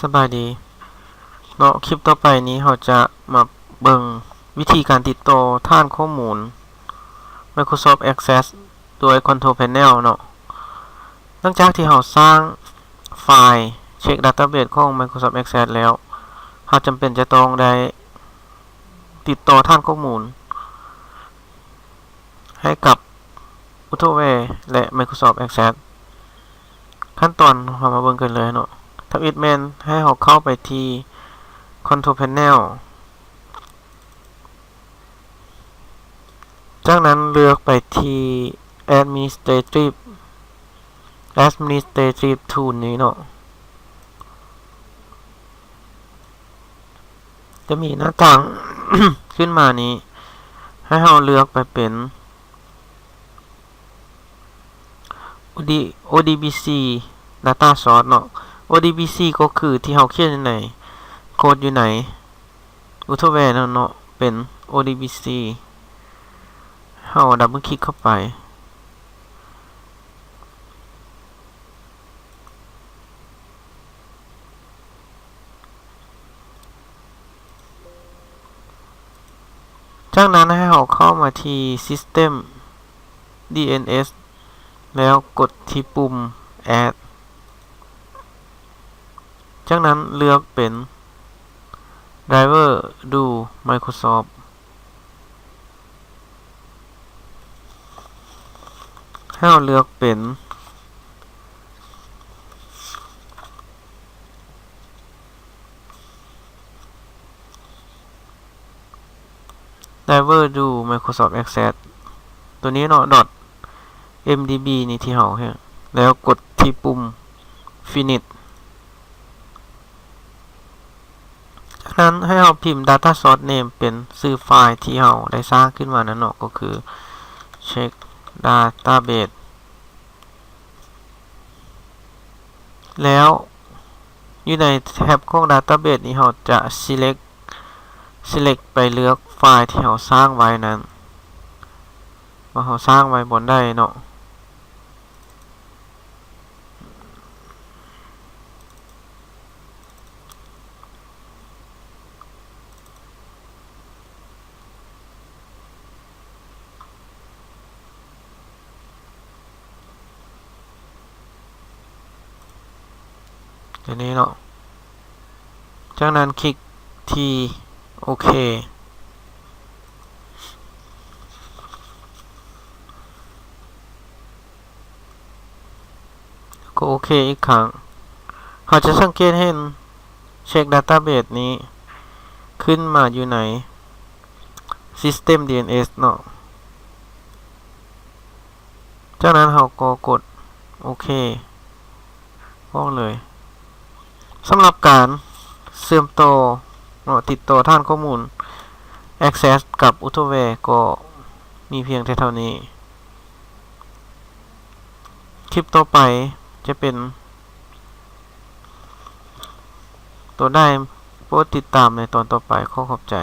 ສະບາຍດີເນາະ, ຄລິບຕໍ່ໄປນີ້ເຮົາຈະມາເບິ່ງວິທີການຕິດຕໍ່ຖານຂໍ້ມູນ Microsoft Access ດ້ວຍ Control Panel ເນາະ. ຫຼັງຈາກທີ່ເຮົາສ້າງໄຟລ໌ Check Database ຂອງ Microsoft Access ແລ້ວ, ເຮົາຈຳເປັນຈະຕ້ອງໄດ້ຕິດຕໍ່ຖານຂໍ້ມູນ ໃຫ້ກັບ Ultraware ແລະ Microsoft Access. ຂັ້ນຕອນເຮົາມາເບິ່ງກັນເລີຍເນາະ. ທຳອິດແມ່ນໃຫ້ເຮົາເຂົ້າໄປທີ່ Control Panel, ຈາກນັ້ນເລືອກໄປທີ່ Administrative Administrative Tool ນີ້ເນາະ. ຈະມີໜ້າຕ່າງຂຶ້ນມານີ້ ໃຫ້ເຮົາເລືອກໄປເປັນ OD ODBC Data Source ເນາະ. ODBC ກໍຄືທີ່ເຮົາຂຽນຢູ່ໃນ ໂຄດຢູ່ໃນ Ultraware ນັ້ນເນາະ, ເປັນ ODBC. ເຮົາ double click ເຂົ້າໄປ. ຈາກນັ້ນໃຫ້ເຮົາເຂົ້າມາທີ່ System DNS ແລ້ວກົດທີ່ປຸ່ມ Add. ຈາກນັ້ນເລືອກເປັນ Driver to Microsoft. ໃຫ້ເຮົາເລືອກເປັນ Driver to Microsoft Access ຕົວນີ້ເນາະ .mdb ນີ້ທີ່ເຮົາເຮັດ ແລ້ວກົດທີ່ປຸ່ມ Finish. ຈາກນັ້ນໃຫ້ເຮົາພິມ Data Source Name ເປັນຊື່ໄຟລ໌ທີ່ເຮົາໄດ້ສ້າງຂຶ້ນມານັ້ນເນາະ, ກໍຄື Check Database. ແລ້ວຢູ່ໃນແທັບຂອງ Database ນີ້ ເຮົາຈະ Select Select ໄປເລືອກໄຟລ໌ທີ່ເຮົາສ້າງໄວ້ນັ້ນ ວ່າເຮົາສ້າງໄວ້ບ່ອນໃດເນາະ. ຕົວນີ້ເນາະ. ຈາກນັ້ນຄລິກທີ່ໂອເຄ. ກໍໂອເຄອີກຄັ້ງ. ເຮົາຈະສັງເກດເຫັນ Check Database ນີ້ຂຶ້ນມາຢູ່ໃນ System DNS ເນາະ. ຈາກນັ້ນເຮົາກໍກົດໂອເຄອອກເລີຍ. ສຳລັບການເຊື່ອມຕໍ່ເນາະ ຕິດຕໍ່ຖານຂໍ້ມູນ Access ກັບ Ultraware ກໍມີພຽງແຕ່ເທົ່ານີ້. ຄລິບຕໍ່ໄປຈະເປັນຕົວໃດ ໂປດຕິດຕາມໃນຕອນຕໍ່ໄປ. ຂໍຂອບໃຈ.